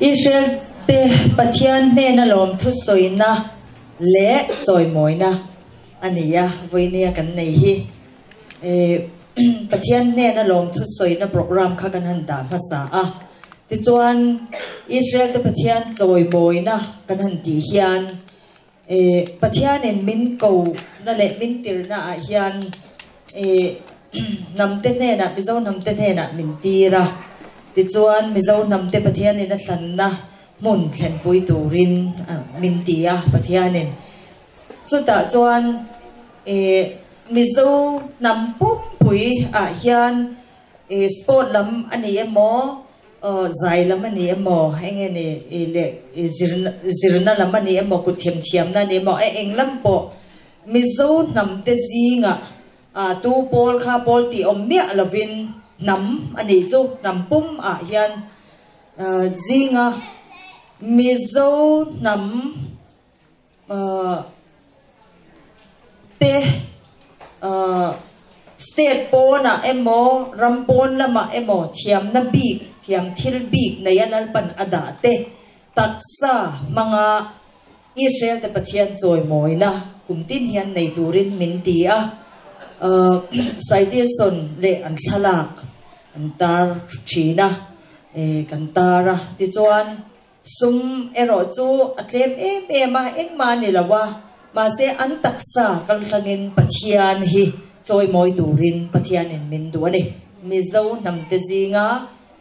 Israel te Pathian hnena lawmthu sawina leh chawimawina a ni a, vawinia kan nei hi. Pathian hnena lawmthu sawina program kha kan han dah hmasa a, tichuan Israel te Pathian chawimawina kan han tih hian Pathianin min ko na leh min tirna ah hian hnam te hnenah, Mizo hnam te hnenah min tir a, tichuan Mizo hnam te Pathianin a thlanna hmun thlenpui turin min ti a Pathianin. Chutah chuan Mizo hnam pumpui ah hian sport lam a ni emaw, Zai lam a ni emaw, eng nge ni leh zirna lam a ni emaw, kut themthiamna a ni emaw, a eng lam pawh Mizo hnamte zingah tu pawl kha pawl tih awm miah lovin hnam a nih chu, hnam pum ah hian zinga Mizo hnam Te state pawnah emaw ram pawn lamah emaw thiamna bik, thiam thil bik neia Lalpan a dah te taksa hmanga Israel te Pathian chawimawina kum tin hian nei turin min ti a. Saitesawn leh an thlalak an tar thin a, kan tar a. Tichuan. Sum erawh chu a tlem em em a, engmah a ni lo a, mahse an taksa kaltlangin Pathian hi chawimawi turin Pathianin min duh a ni. Mizo hnamte zinga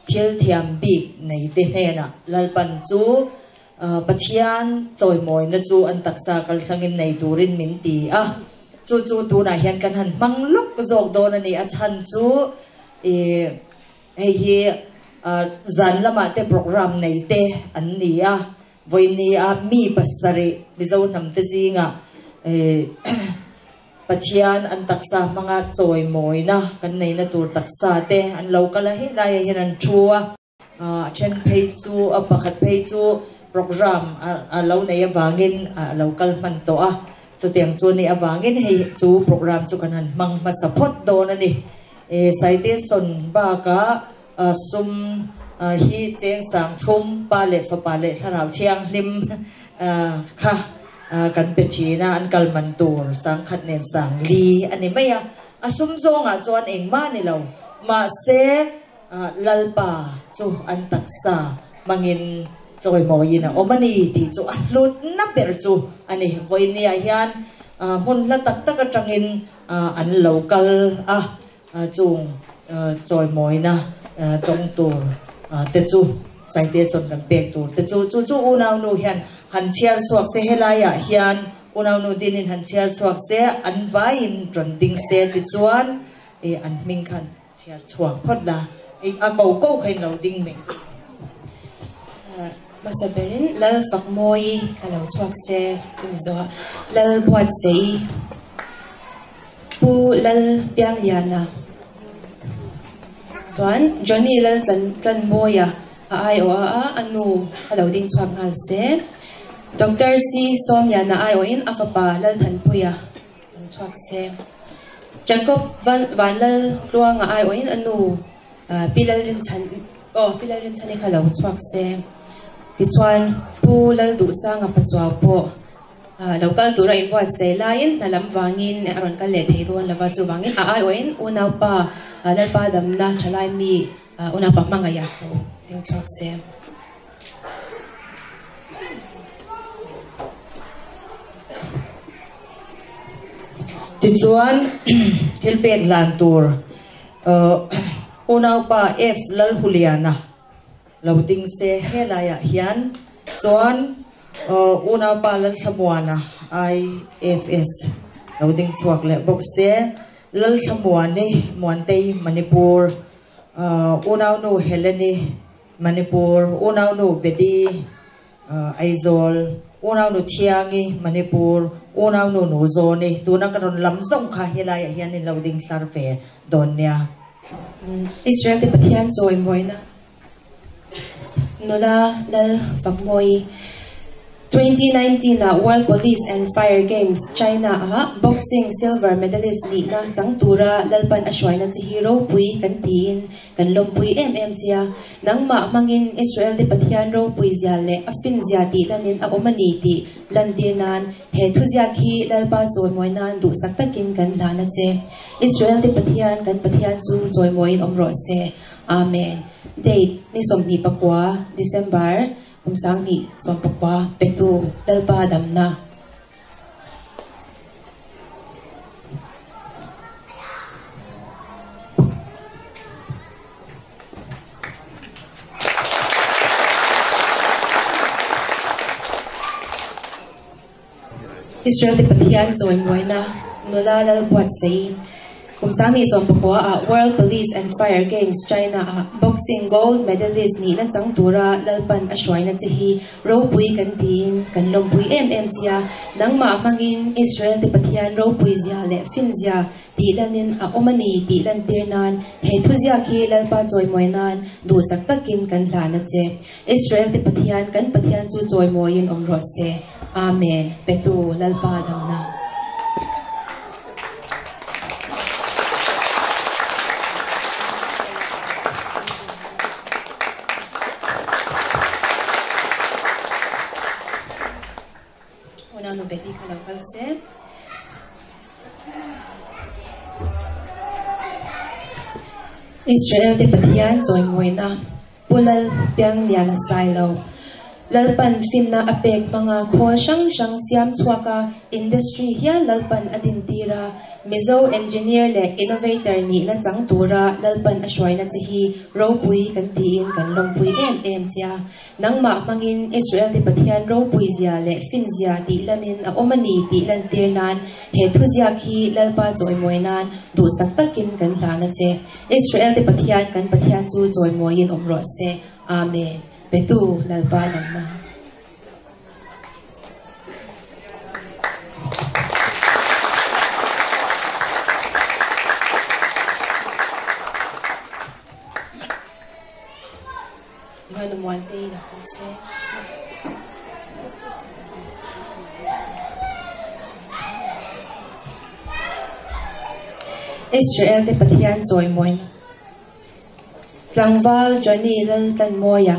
thil thiam bik neite hnenah Lalpan chu Pathian chawimawina chu an taksa kaltlangin nei turin min ti a, chu chu tunah hian kan han hmang lawk zawk dawn a ni. A chhan chu ih. Hei hi zan lamah te programme nei te an ni a, vawiini a mi pasarih Mizo hnamte zingah Pathian an taksa hmanga chawimawina kan neihna tur taksa te an lo kal a, helaiah hian an thu a, a then phei chu a pakhat phei chu programme a lo nei avangin a lo kal hman tawh a. Chutiang chu nih avangin hei chu programme chu kan han hmang hmasa phawt dawn a ni. Citation bakah sum hi cheng sang thum pa leh fapa leh thlarau thianghlim kha kan pe thin a, an kal man tur sangkhat nen sang li a ni mai a. A sum zawngah chuan engmah a ni lo, mahse Lalpa chu an taksa hmangin chawimawiin a awm a ni tih chu a hlutna ber chu a ni. Vawinia hian hmun hla tak tak atangin an lo kal a, chung chawimawina tawng tur te chu citation kan pek tur te chu, chu chu unaunu hian han chhiar chhuak se, helaiah hian unaunu dinin han chhiar chhuak se, an vaiin rawn ding se tichuan an hming khan Chhiar chhuak phawt la, a ko ko kha in lo ding mai. Hmasa berin Lal Fakmawi kha lo chhuak se, chumi zawhah Lal Buatsaih, Pu Lal Piangliana chuan Johnny Lal Tlanmawia a aiawh a, a nu kha lo ding chhuak nghal se. Doctor C Sawmliana aiawhin a fapa Lal Thanpuia An chhuak se. Jacob Van Vanlal Tluanga aiawhin a nu Pi Lalrinchhan aw Pi Lalrinchhani kha lo chhuak se. Tichuan Pu Lalduhsanga Pachuau pawh lo kal tura inbuatsaih laiin hna lam vangin a rawn kal leh thei dawn lova, chuvangin a aiawhin unaupa Lalpa damna thalai mi unaupa hmangaih a lo ding chhuak se. Tichuan, thil pek hlan tur unaupa F. Lalhuliana lo ding se helaiah hian chuan unaupa Lalthlamuana IFS lo ding chhuak leh bawk se. Lalthlamuani Muantei Manipur unaunu Heleni Manipur, Unaunu Bedi, Aizawl, Unaunu Thiangi, Manipur, Unaunu Nuzawni, tuna ka rawn lam zawng kha helaiah hian in lo ding hlar ve dawn nia. Israel te Pathian chawimawina nula Lal Fakmawi. 2019 ah World Police and Fire Games, China ah Boxing Silver Medalist nihna chang tura Lalpan a hruaina che hi ropui kan tiin kan lawmpui em em che a. Nangmah hmangin Israel te Pathian ropui zia leh a fin zia tih lanin a awm a ni tih lantir nan he thuziak hi Lalpa chawimawi nan duhsak takin kan hlan a che. Israel te Pathian kan Pathian chu chawimawiin awm rawh se. Amen. Date, Ni 29, December, Kum 2019, Petu, Lalpa damna. Israel te Pathian chawimawiina nula lal buatsaih kum 2019 ah World Police and Fire Games China ah Boxing Gold Medalist nihna chang tura Lalpan a hruaina che hi ropui kan tiin kan lawmpui em em che a. Nangmah hmangin Israel te Pathian ropui zia leh fin zia tih lanin a awm a ni tih lantir nan he thuziak hi Lalpa chawimawi nan duhsak takin kan hlan a che. Israel te Pathian, kan Pathian chu chawimawiin awm rawh se. Amen. Petu Lalpa damna. Unau nu Betty kha lo kal se. Israel te Pathian chawimawina Pu Lal Piangliana Sailo, Lalpan finna a pek hmanga khawl hrang hrang siam chhuak a, industry hial Lalpan a dintir a, Mizo engineer leh innovator nihna chang tura Lalpan a hruaina che hi ropui kan tiin kan lawmpui em em che a. Nangmah hmangin Israel te Pathian ropui zia leh fin zia tih lanin a awm a ni tih lantir nan he thuziak hi Lalpa chawimawi nan duhsak takin kan hlan a che. Israel te Pathian kan Pathian chu chawimawiin awm rawh se. Amen. Petu Lalpa lamna. Israel te Pathian chawimawi tlangval Johnny Laltlanmawia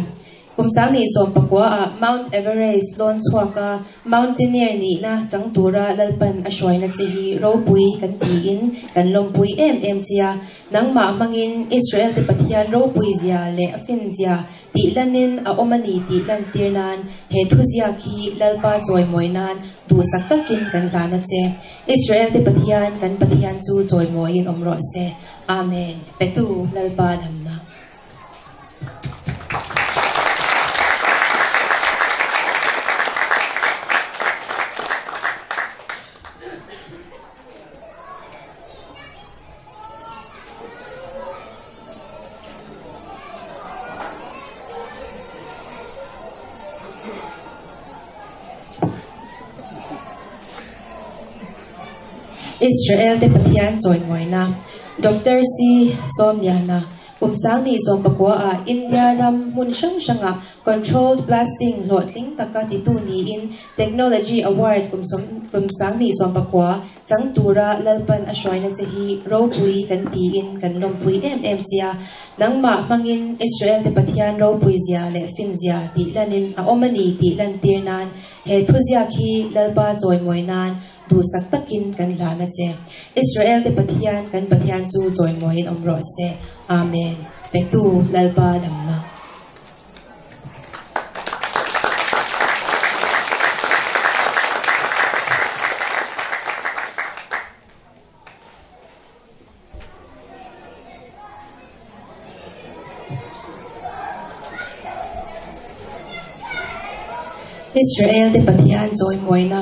kum 2019 ah Mount Everest lawn chhuaka mountaineer nihna chang tura Lalpan a hruaina che hi ropui kan tiin kan lawmpui em em che a. Nangmah hmangin Israel te Pathian ropui zia leh a fin zia tih lanin a awm a ni tih lantir nan he thuziak hi Lalpa chawimawi nan duhsak takin kan hlan a che. Israel te Pathian kan Pathian chu chawimawiin awm rawh se. Amen. Petu Lalpa damna. Israel te Pathian chawimawiina Doctor C. Sawmliana kum 2019 ah India ram hmun hrang hrangah Controlled Blasting hlawhtling taka titu niin Technology Award kum 2019 Chang tura Lalpan a hruaina che hi ropui kan tiin kan lawmpui em em che a. Nangmah hmangin Israel te Pathian ropui zia leh fin zia tih lanin a awm a ni tih lantir nan he thuziak hi Lalpa chawimawi nan duhsak takin kan hlan a che. Israel te Pathian kan Pathian chu chawimawiin awm rawh se. Amen. Petu Lalpa damna. Israel te Pathian chawimawiina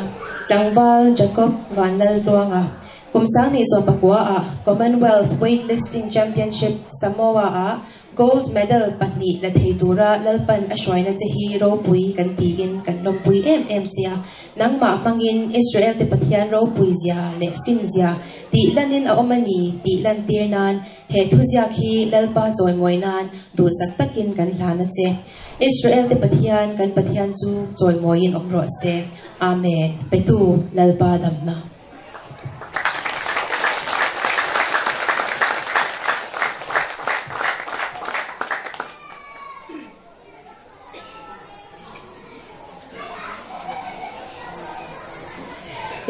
tlangval Jacob Vanlaltluanga kum 2019 ah Commonwealth Weightlifting Championship Samoa ah. Gold medal pahnih la thei tura Lalpan a hruaina che hi ropui kan tiin kan lawmpui em em che a. Nangmah hmangin Israel te Pathian ropui zia leh fin zia tih lanin a awm a ni tih lantir nan he thuziak hi Lalpa chawimawi nan duhsak takin kan hlan a che. Israel te Pathian kan Pathian chu chawimawiin awm rawh se. Amen. Petu Lalpa damna.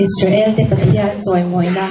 Israel te Pathian chawimawina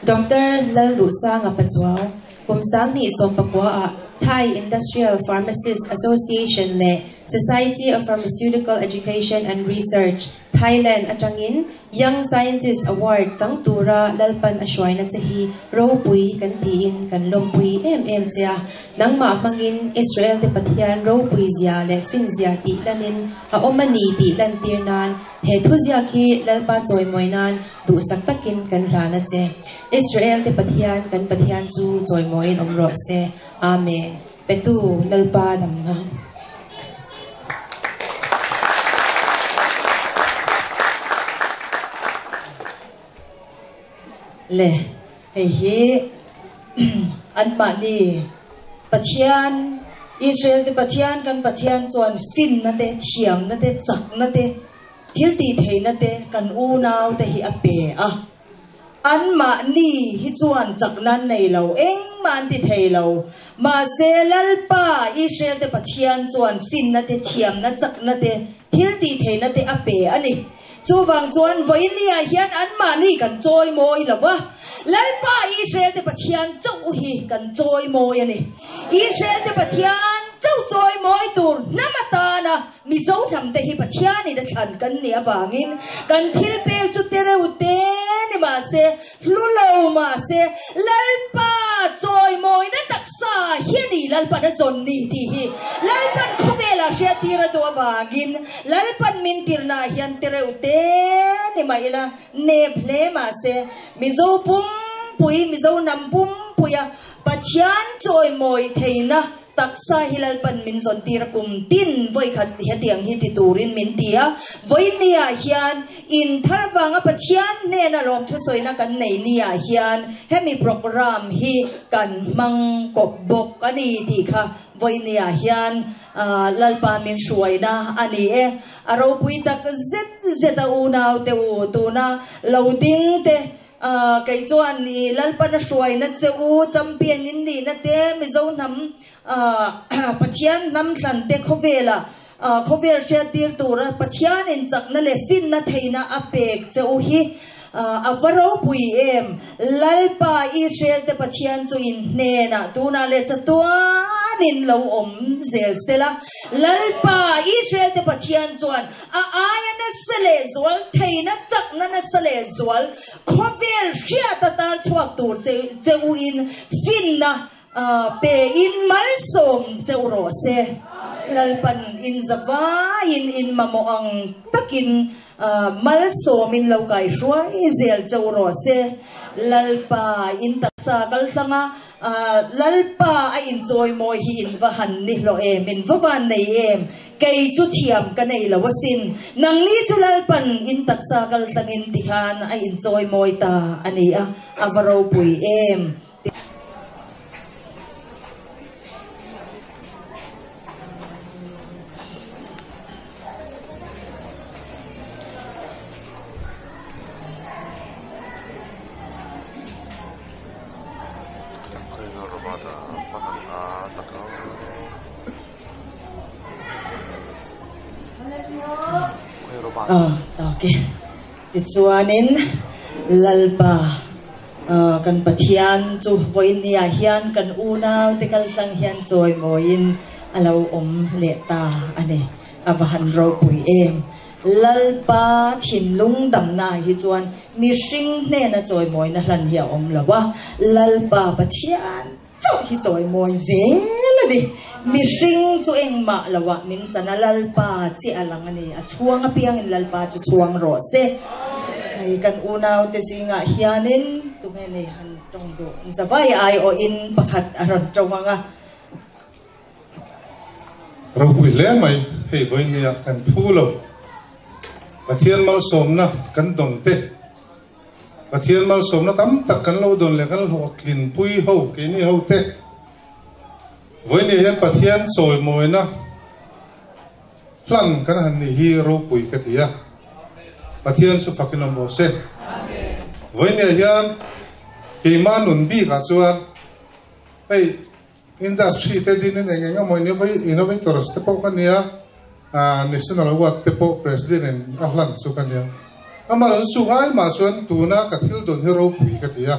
Doctor Lalduhsanga Pachuau kum 2019 ah Thai Industrial Pharmacists Association leh Society of Pharmaceutical Education and Research Thailand atangin Young Scientist Award chang tura Lalpan a hruaina che hi ropui kan tiin kan lawmpui em em che a. Nangmah hmangin Israel te Pathian ropui zia leh fin zia tih lanin a awm a ni tih lantir nan he thuziak hi Lalpa chawimawi nan duhsak takin kan hlan a che. Israel te Pathian kan Pathian chu chawimawiin awm rawh se. Amen. Petu Lalpa damna. Le, hei hi anmahni Pathian, Israel te Pathian kan Pathian chuan finna te, thiamna te, chakna te, thil tih theihna te kan unau te hi a pe a. Anmahni hi chuan chakna an nei lo, engmah an ti thei lo. Mahse, Lalpa, Israel te Pathian chuan finna te, thiamna, chakna te, thil tih theihna te a pe a ni. Chuvang chuan vawinia hian anmahni kan chawimawi lo va, Lalpa, Israel te Pathian chauh hi kan chawimawi a ni. Israel te Pathian chauh chawimawi tur hnam atana Mizo hnam te hi Pathianin a thlan kan nih avangin kan thil pek chu te reuh te ni mahse, hlu lo mahse, Lalpa chawimawina taksa hi a ni Lalpan a zawn ni tih hi Lalpan khawvelah hriattir a duh avangin Lalpan min tirnaah hian te reuh te ni mah ila nep hle mahse Mizo pumpui, Mizo hnam pumpuia Pathian chawimawi theihna Taksa hi Lalpan min zawn tir a, kum tin vawi khat hetiang hi ti turin min ti a. Vawinia hian in thar vanga Pathian hnena lawmthusawina kan nei niah hian hemi programme hi kan hmang kawp bawk a ni tih kha vawinia hian Lalpa min hruaina a ni e. A ropui tak zet zet a unaute u tuna lo ding te Kei chuan i Lalpana hruaina che u, champion in nihna te, Mizo hnam Pathian hnam thlan te khawvela khawvel hriattir tura Pathianin chakna leh finna theihna a pek che u hi a va ropui em? Lalpa Israel te Pathian chu in hnenah tunah leh chatuanin lo awm zel sela. Lalpa Israel te Pathian chuan A aia nasa leh zual, theihna chakna nasa leh zual, khawvel hriat a tar chhuak tur che che u in finna pe in malsawm cheu rawh se. Lalpan in zavaiin in mamawh ang takin malsawm in lo kaihruai zel cheu rawh se. Lalpa in taksa kaltlanga Lalpa a inchawimawi hi in va han ni hlawh em, in va van nei em? Kei chu thiam ka nei lo asin. Nangni chu Lalpan in taksa kaltlangin tikhan a inchawimawi ta a ni a, a va ropui em? Tichuanin Lalpa kan Pathian chu vawiinniah hian kan unaute kaltlang hian chawimawiin a lo awm leh ta a ni. A va han ropui em! Lalpa thinlung damnaah hi chuan mihring hnena chawimawina hlan hi a awm lo a, Lalpa Pathian chauh hi chawimawi zel a ni. Mihring chu engmah loah min chan a, Lalpa chiah a lang a ni. A chhuang apiangin Lalpa chu chhuang rawh se. Hei kan unaute zingah hianin tunge nei han tawng duh? Zavai aiawhin pakhat a rawn tawng ang a. Ropui hle mai hei vawinia kan phu lo. Pathian malsawmna kan dawng te, Pathian malsawmna tam tak kan lo dawn leh kan hlawhtlinpui ho keini ho te vawinia hian Pathian chawimawina hlan kan han nih hi ropui ka ti a. Pathian chu fakin awm rawh se. Vawinia hian keimah nun bikah chuan hei industry te dinin eng eng emaw innovators te pawh ka nia, National Award te pawh President in a hlan chu ka nia. Amaherawhchu chu ai mah chuan tuna ka thil dawn hi ropui ka ti a.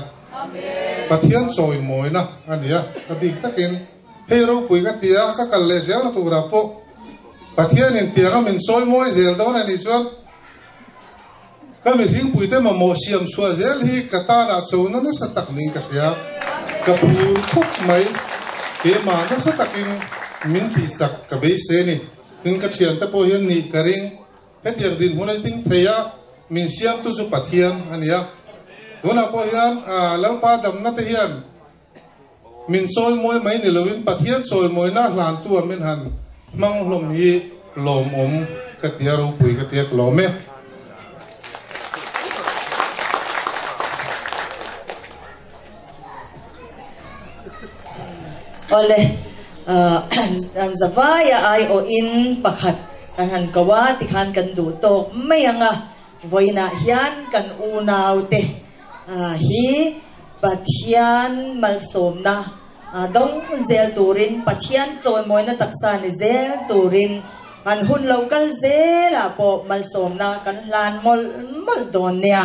Pathian chawimawina a ni a, a bik takin hei ropui ka ti a, ka kal leh zelna turah pawh Pathianin tianga min sawi mawi zel dawn a nih chuan ka mihringpuite mamawh siam chhuah zel hi ka tanah chona nasa tak niin ka hria. Ka phur khawp mai. Keimah nasa takin min tihchak ka beisei a ni. Tin, ka thiante pawh hian nih ka ring. Hetiang dinhmun a ting thei a, min siamtu chu Pathian a ni a. Tunah pawh hian Lalpa damna te hian Min chawimawi mai ni loin Pathian chawimawina hlantu ah min han hmang hlawm hi lawmawm ka ti a, ropui ka ti a, ka lawm e. Awle, an zavaia aiawhin pakhat kan han ko a, tikhan kan duh tawk mai ang a, vawiinah hian kan unaute hi Pathian malsawmna dawng zel turin, Pathian chawimawina taksa ni zel turin han hun lo kal zelah pawh malsawmna kan hlan mawlh mawlh dawn nia.